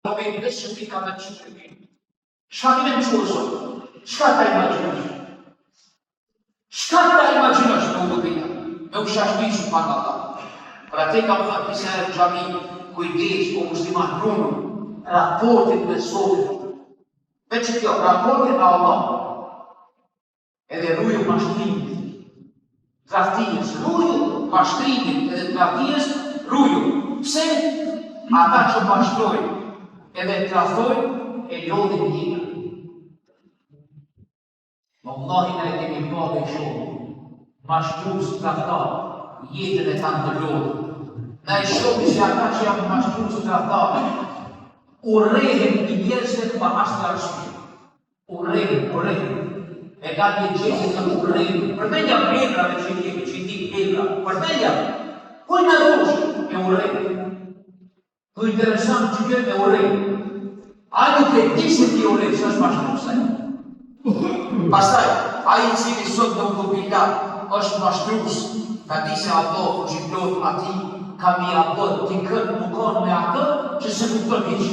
Robin, veç që ti ka me të që Çka ti me të çu sot? Çka ta imagjinosh? Çka ta imagjinosh me u bëbina? Me u shashmi subhanallah. Për atë kam thënë disa herë në xhami, kujdes o musliman runu, raportin me Zotin. Veç kjo, raportin me Allah. Edhe ruju mashtrimit, tradhtisë, ruju mashtrimit edhe tradhtisë, ruju. Pse? Ata që mashtrojnë edhe tradhtojnë, e lodhin jetën. Vallahi na e kemi pa dhe shumë, mashtrus tradhtar, jetën e kanë të lodhë. Na e shohim se ata që janë mashtrus tradhtar, urrehen prej njerëzve pa asnjë arsye. Urrehen, urrehen. E ka një gjendje të urrehen. Përmendja emrave që i kemi, që i dim emra. Përmendja. Kujt na thush? E urrehen. Po interesant që kjo e urrehen. Ai nuk e di se ti urren, se është mashtrus ai. Pastaj, ai i cili sot neudhubillah është mashtrus, ta di se Allahu fuqiplot atij ka me ia bë dikën me kon me atë që s'e kupton hiç.